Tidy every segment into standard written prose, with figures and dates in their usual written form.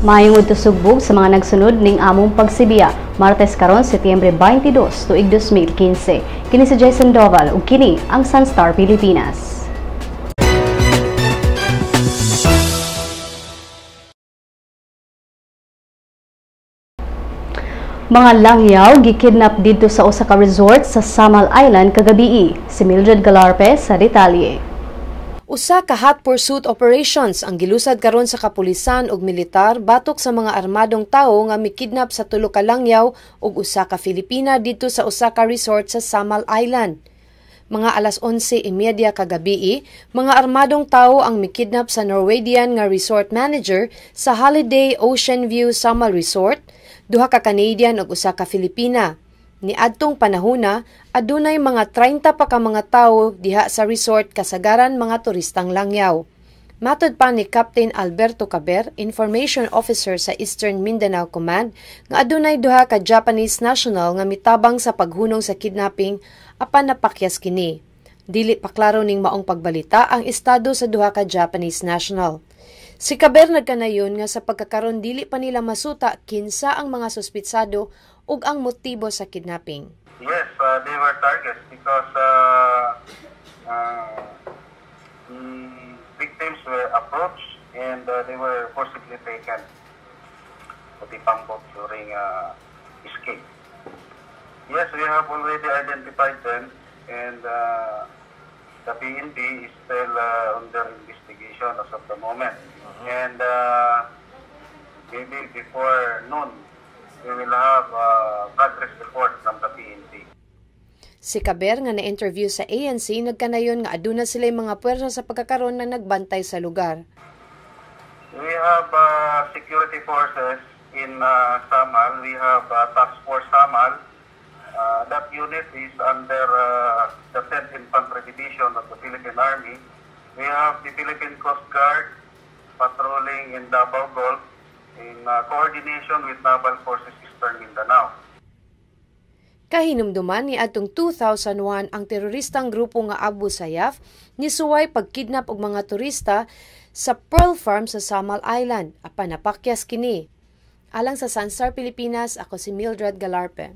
Maayong udto, sugbog sa mga nagsunod ning among pagsibiya. Martes karon, Setyembre 22, tuig 2015. Kini si Jason Doval ug kini ang Sunstar Pilipinas. Mga langyaw gikidnap didto sa usa ka resort sa Samal Island kagabii. Si Mildred Galarpe sa detalye. Usa ka hot pursuit operations ang gilusad karon sa kapulisan ug militar batok sa mga armadong tawo nga mikidnap sa tulo ka langyaw ug usa ka Filipina didto sa usa ka resort sa Samal Island. Mga alas 11:30 kagabii, mga armadong tawo ang mikidnap sa Norwegian nga resort manager sa Holiday Ocean View Samal Resort, duha ka Canadian ug usa ka Filipina. Niadtong panahona, adunay mga 30 pa ka mga tawo diha sa resort, kasagaran mga turistang langyaw. Matod pa ni Captain Alberto Caber, Information Officer sa Eastern Mindanao Command, nga adunay duha ka Japanese national nga mitabang sa paghunong sa kidnapping apan napakyas kini. Dili pa klaro ning maong pagbalita ang estado sa duha ka Japanese national. Si Caber nagkanayon nga sa pagkakaron dili pa nila masuta kinsa ang mga suspitsado ug ang motibo sa kidnapping. Yes, they were targets because the victims were approached and they were forcibly taken to the pump during escape. Yes, we have already identified them and the PNP is still under investigation as of the moment. And maybe before noon, we will have a progress report from the PNP. Si Caber nga na-interview sa ANC nagkanayon nga aduna sila mga puwersa sa pagkakaron na nagbantay sa lugar. We have security forces in Samal. We have Task Force Samal. That unit is under the 10th Infantry Division of the Philippine Army. We have the Philippine Coast Guard patrolling in Davao Gulf in coordination with Naval Forces Eastern Mindanao. Kahinumduman ni atong 2001 ang teroristang grupo nga Abu Sayyaf nisuway pagkidnap og mga turista sa Pearl Farm sa Samal Island apan napakyas kini. Alang sa Sunstar Pilipinas, ako si Mildred Galarpe.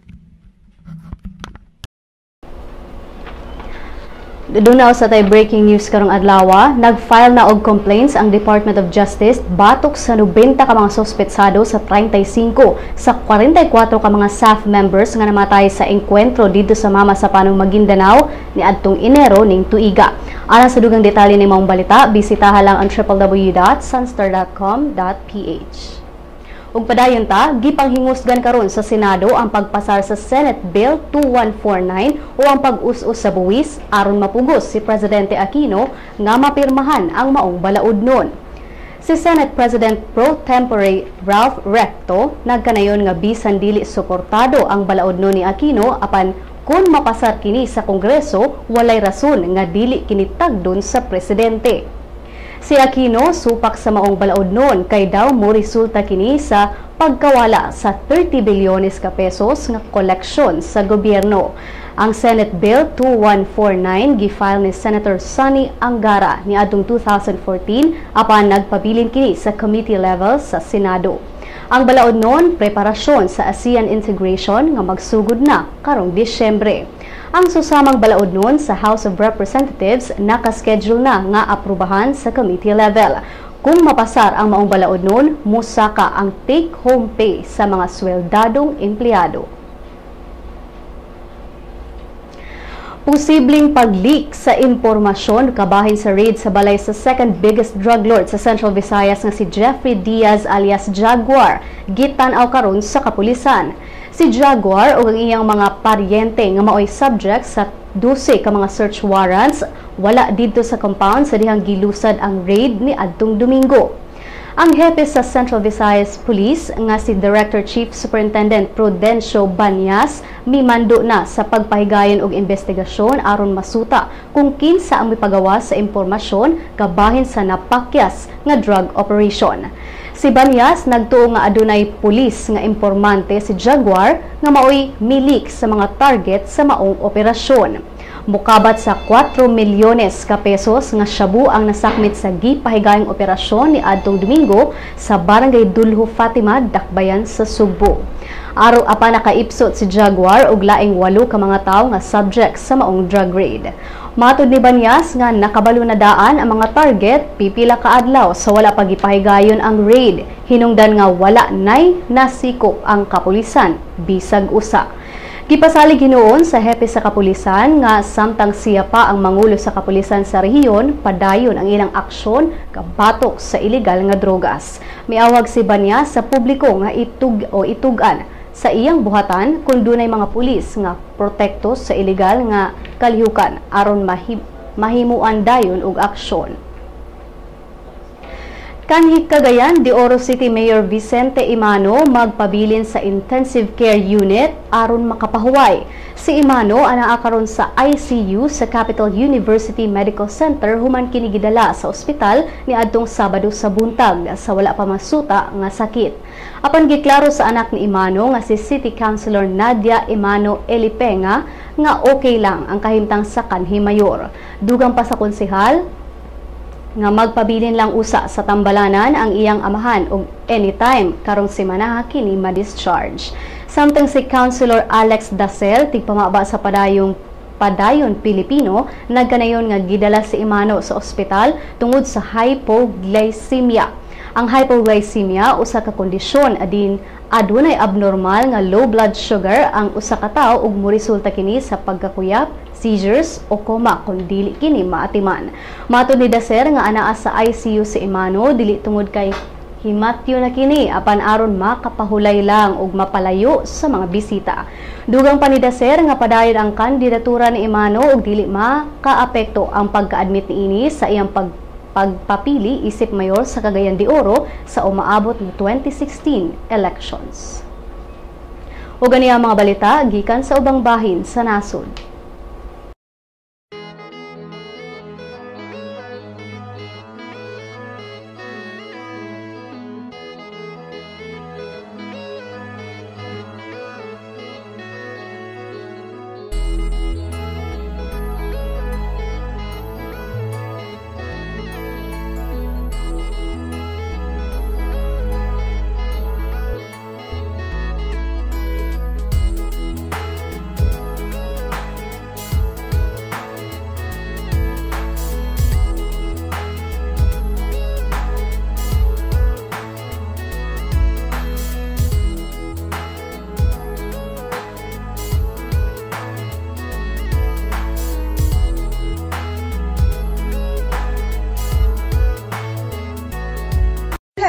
Doon sa tay breaking news karong adlaw, nag-file na og complaints ang Department of Justice batok sa 90 ka mga suspetsado sa 35 sa 44 ka mga SAF members nga namatay sa engkwentro didto sa Mamasapano, Maguindanao niadtong Enero ning tuiga. Alang sa dugang detalye ni maong balita, bisitaha lang ang www.sunstar.com.ph. Ug padayon ta, gipanghingusgan karon sa Senado ang pagpasar sa Senate Bill 2149 o ang pag-us-us sa buwis aron mapugos si Presidente Aquino nga mapirmahan ang maong balaod nun. Si Senate President Pro Tempore Ralph Recto nagkanayon nga bisan dili suportado ang balaod nun ni Aquino apan kung mapasar kini sa Kongreso walay rason nga dili kini tagdon sa presidente. Si Aquino supak sa maong balaod nun kay daw mo resulta kini sa pagkawala sa 30 bilyones ka pesos nga koleksyon sa gobyerno. Ang Senate Bill 2149 gi-file ni Senator Sonny Angara niadtong 2014 apan nagpabilin kini sa committee level sa Senado. Ang balaod nun preparasyon sa ASEAN integration nga magsugod na karong Disyembre. Ang susamang balaod nun sa House of Representatives nakaschedule na nga aprubahan sa committee level. Kung mapasar ang maong balaod nun, musaka ang take-home pay sa mga sweldadong empleyado. Posibleng pag-leak sa impormasyon kabahin sa raid sa balay sa second biggest drug lord sa Central Visayas nga si Jeffrey Diaz alias Jaguar, gitan-aw karon sa kapulisan. Si Jaguar ug ang iyang mga paryente nga maoy subject sa 12 ka mga search warrants wala didto sa compound sa dihang gilusad ang raid ni adtong Domingo. Ang hepe sa Central Visayas Police nga si Director Chief Superintendent Prudencio Banyas mimando na sa pagpahigayon og investigasyon aron masuta kung kinsa ang mipagawa sa impormasyon kabahin sa napakyas nga drug operation. Si Banyas nagtuo nga adunay pulis nga informante si Jaguar nga maoy milik sa mga target sa maong operasyon. Mukabat sa 4 milyones ka pesos nga shabu ang nasakmit sa gipahigayong operasyon ni adtong Domingo sa Barangay Dulho Fatima, Dakbayan sa Sugbo. Araw apa nakaipsot si Jaguar og laing 8 ka mga tawo nga subject sa maong drug raid. Matod ni Banyas nga nakabalo na daan ang mga target pipila ka adlaw sa wala pagipahigayon ang raid. Hinungdan nga wala nay nasikop ang kapulisan bisag usa. Gipasalig hinuon sa hepe sa kapulisan nga samtang siya pa ang mangulo sa kapulisan sa rehiyon, padayon ang ilang aksyon kabatok sa ilegal nga drogas. Miawag si Banyas sa publiko nga itug-an sa iyang buhatan kung dunay mga pulis nga protekto sa ilegal nga kalihukan aron mahimuan dayon og aksyon. Kanhi Cagayan de Oro City Mayor Vicente Emano magpabilin sa Intensive Care Unit aron makapahuway. Si Emano anaa karon sa ICU sa Capital University Medical Center human kini gidala sa ospital niadtong Sabado sa buntag sa wala pa masuta nga sakit. Apan giklaro sa anak ni Emano nga si City Councilor Nadia Emano Elipenga nga okay lang ang kahimtang sa kanhi mayor. Dugang pa sa konsehal nga magpabilin lang usa sa tambalanan ang iyang amahan og anytime karong semana kini ma-discharge. Samtang si Councilor Alex Dacel tigpamaba sa Padayon Pilipino nagkanayon nga gidala si Emano sa ospital tungod sa hypoglycemia. Ang hypoglycemia usa ka kondisyon adin adunay abnormal nga low blood sugar ang usa ka tawo ug moresulta kini sa pagkakuyap, seizures o coma kung dili kini maatiman. Matod ni Dacer nga anaa sa ICU si Emano dili tungod kay himatyo na kini apan aron makapahulay lang ug mapalayo sa mga bisita. Dugang pa ni Dacer nga padayon ang kandidatura ni Emano ug dili makaapekto ang pagka-admit niini sa iyang pagpapili isip mayor sa Cagayan de Oro sa umaabot na 2016 elections. Ug ani ang mga balita gikan sa ubang bahin sa nasod.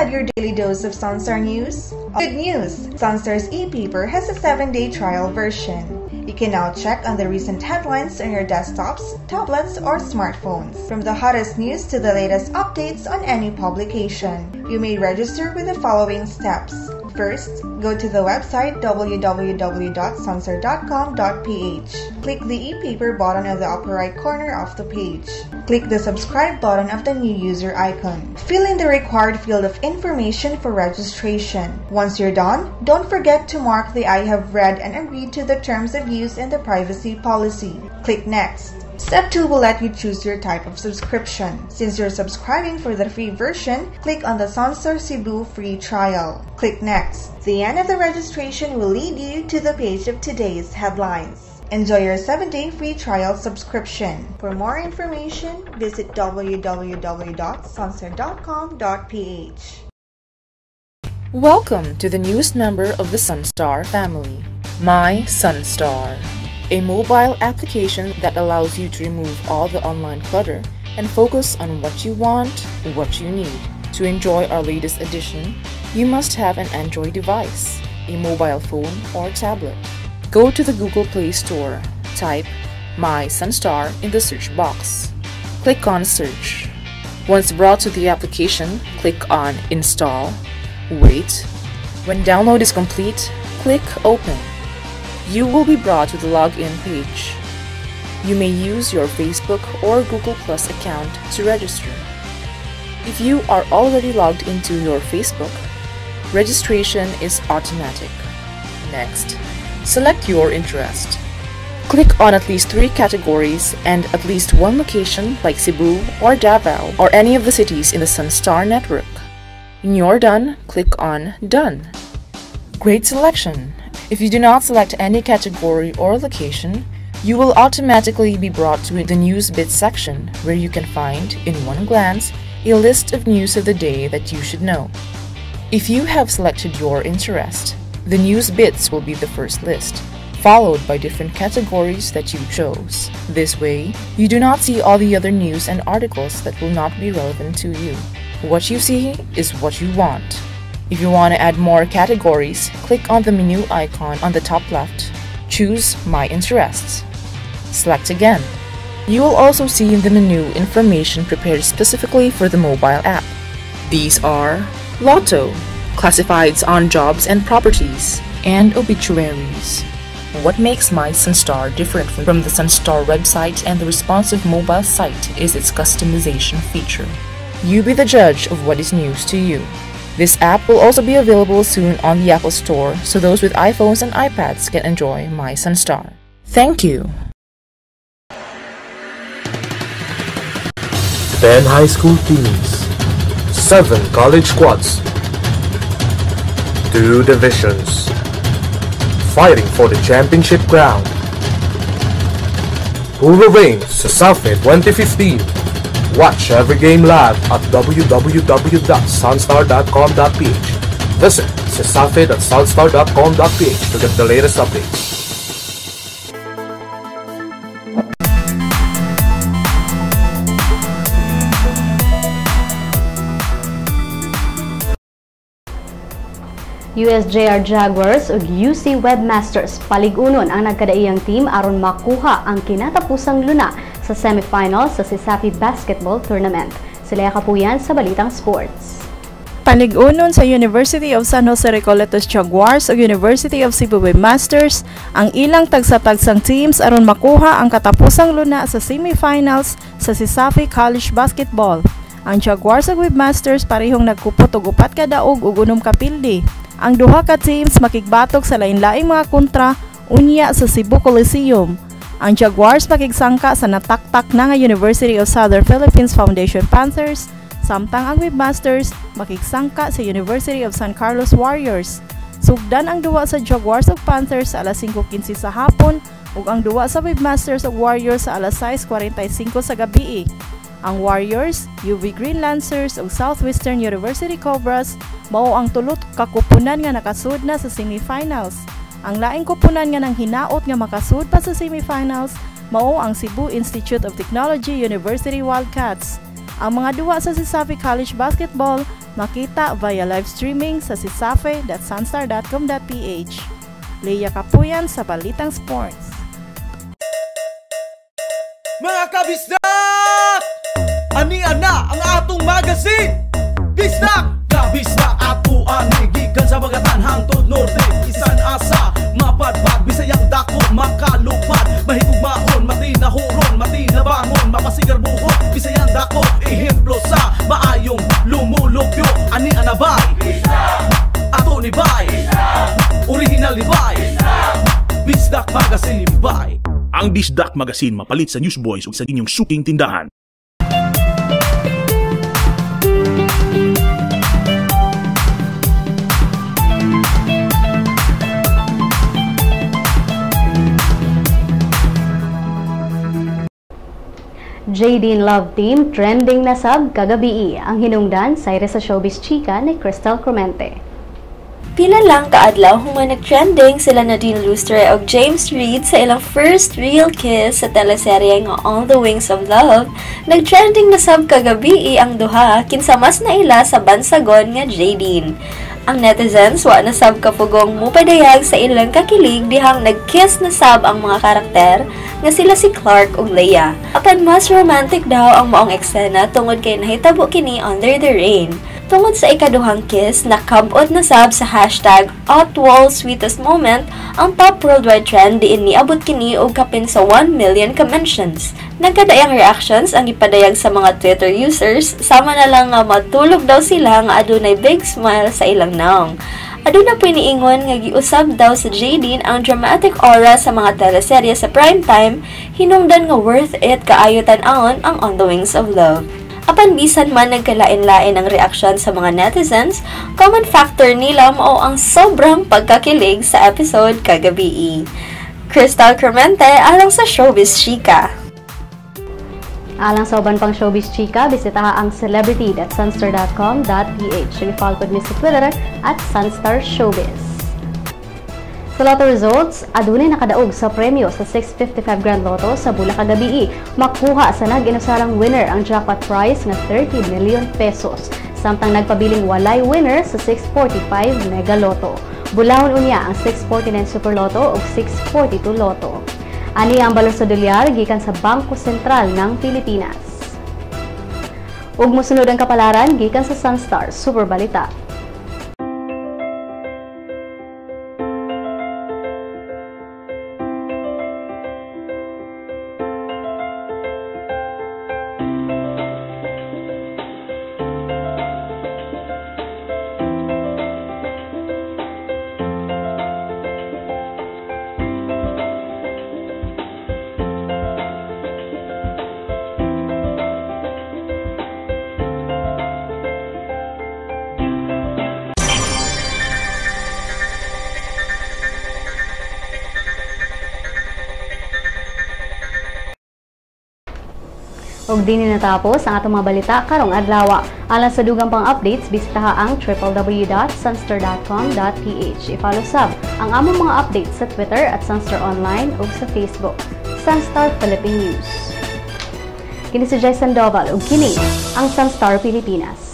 Your daily dose of Sunstar News? Good news! Sunstar's e-paper has a 7-day trial version. You can now check on the recent headlines on your desktops, tablets, or smartphones. From the hottest news to the latest updates on any publication. You may register with the following steps. First, go to the website www.sunstar.com.ph. Click the e-paper button at the upper right corner of the page. Click the subscribe button of the new user icon. Fill in the required field of information for registration. Once you're done, don't forget to mark the I have read and agreed to the terms of use and the privacy policy. Click Next. Step 2 will let you choose your type of subscription. Since you're subscribing for the free version, click on the Sunstar Cebu free trial. Click Next. The end of the registration will lead you to the page of today's headlines. Enjoy your 7-day free trial subscription. For more information, visit www.sunstar.com.ph. Welcome to the newest member of the Sunstar family, My Sunstar, a mobile application that allows you to remove all the online clutter and focus on what you want, what you need. To enjoy our latest edition, you must have an Android device, a mobile phone or tablet. Go to the Google Play Store, type My Sunstar in the search box. Click on Search. Once brought to the application, click on Install. Wait. When download is complete, click Open. You will be brought to the login page. You may use your Facebook or Google Plus account to register. If you are already logged into your Facebook, registration is automatic. Next, select your interest. Click on at least 3 categories and at least 1 location like Cebu or Davao or any of the cities in the Sunstar network. When you're done, click on Done. Great selection! If you do not select any category or location, you will automatically be brought to the News Bits section where you can find, in one glance, a list of news of the day that you should know. If you have selected your interest, the News Bits will be the first list, followed by different categories that you chose. This way, you do not see all the other news and articles that will not be relevant to you. What you see is what you want. If you want to add more categories, click on the menu icon on the top left. Choose My Interests. Select again. You will also see in the menu information prepared specifically for the mobile app. These are Lotto, classifieds on jobs and properties, and obituaries. What makes My Sunstar different from the Sunstar website and the responsive mobile site is its customization feature. You be the judge of what is news to you. This app will also be available soon on the Apple Store, so those with iPhones and iPads can enjoy My Sunstar. Thank you! 10 high school teams, 7 college squads, 2 divisions, fighting for the championship crown. Who will reign CESAFI 2015? Watch every game live at www.sunstar.com.ph. Visit cesafi.sunstar.com.ph to get the latest updates. USJR Jaguars ug UC Webmasters palig-unon ang nagkadaiyang team aron makuha ang kinatapusang luna sa semifinals sa CESAFI Basketball Tournament. Sila Kapuyan sa Balitang Sports. Panig-unon sa University of San Jose Recoletos Jaguars ug University of Cebu Webmasters ang ilang tagsa-tagsang teams aron makuha ang katapusang luna sa semifinals sa CESAFI College Basketball. Ang Jaguars ug Webmasters parehong nagkupot og 4 ka daog ug 6 ka pildi. Ang duha ka teams makigbatok sa lain-laing mga kontra unya sa Cebu Coliseum. Ang Jaguars makigsangka sa nataktak na nga University of Southern Philippines Foundation Panthers, samtang ang Webmasters makigsangka sa University of San Carlos Warriors. Sugdan ang duwa sa Jaguars ug Panthers sa alas 5:15 sa hapon ug ang duwa sa Webmasters ug Warriors sa alas 6:45 sa gabi. Ang Warriors, UV Green Lancers ug Southwestern University Cobras mao ang tulo ka kuponan nga nakasud na sa semifinals. Ang laing kuponan nga nang hinaot nga makasud pa sa semifinals mao ang Cebu Institute of Technology University Wildcats. Ang mga duwa sa CESAFI College Basketball makita via live streaming sa cesafi.sunstar.com.ph. Leia Kapuyan sa Balitang Sports. Mga kabisdak! Ania na ang atong magazine! Bisdak! Kabisdak ato ani gikan sa Bagatan hangtod Norte, isan asa mapadpad, Bisayang dako makalupad, mahigugmaon, matinahuron, matinabangon, mapasigarbuhon, Bisayang dako ehemplo sa maayong lumulupyo. Ani anabay? Bisdak! Ato ni bay! Bisdak! Original ni bay! Bisdak! Bisdak Magazine bay! Ang Bisdak Magazine mapalit sa Newsboys ug sa inyong suking tindahan. JaDine Love Team trending na sab kagabi. Ang hinungdan sa sa Showbiz Chika ni Crystal Clemente. Pila lang kaadlaw human nag-trending sila Nadine Lustre og James Reid sa ilang first real kiss sa teleserye nga On the Wings of Love. Nag-trending na sab kagabi ang duha kinsa mas naila sa bansagon nga JaDine. Ang netizens wa na sab kapugong mupadayag sa ilang kakilig dihang nag-kiss na sab ang mga karakter nga sila si Clark ug Leia. Apan mas romantic daw ang maong eksena tungod kay nahitabo kini under the rain. Tungod sa ikaduhang kiss, nakabot na sab sa hashtag #OtwallSweetestMoment ang top worldwide trend diin niabot kini og kapin sa 1 million ka-mentions. Nagkadaiyang reactions ang gipadayag sa mga Twitter users, sama na lang nga matulog daw sila nga adunay big smile sa ilang naong. Aduna po'y niingon nga giusab daw sa Jadine ang dramatic aura sa mga teleserye sa primetime, hinungdan nga worth it kaayo tan-awon ang On the Wings of Love. Apan bisan man nagkalain-lain ang reaksyon sa mga netizens, common factor nila mao ang sobrang pagkakilig sa episode kagabii. Crystal Cremente alang sa Showbiz Chika. Alang sa uban pang Showbiz Chika, bisitaha ang celebrity.sunstar.com.ph. I-follow pod mi sa Twitter @SunstarShowbiz. Sa Lotto results, adunay nakadaog sa premyo sa 655 Grand Lotto sa Bula kagabii. Makuha sa nag-inusarang winner ang jackpot prize nga 30 million pesos. Samtang nagpabiling walay winner sa 645 Mega Lotto. Bulahon unya ang 649 Super Lotto ug 642 Lotto. Ani ang balor sa dolyar gikan sa Bangko Sentral ng Pilipinas. Ug mosunod ang kapalaran gikan sa Sunstar Super Balita. Ug dinhi natapos ang atong mga balita karong adlaw. Alang sa dugang pang updates, bisitaha ang www.sunstar.com.ph. I-follow sab ang among mga updates sa Twitter @SunstarOnline ug sa Facebook, Sunstar Philippine News. Kini si Jai Sandoval ug kini ang Sunstar Pilipinas.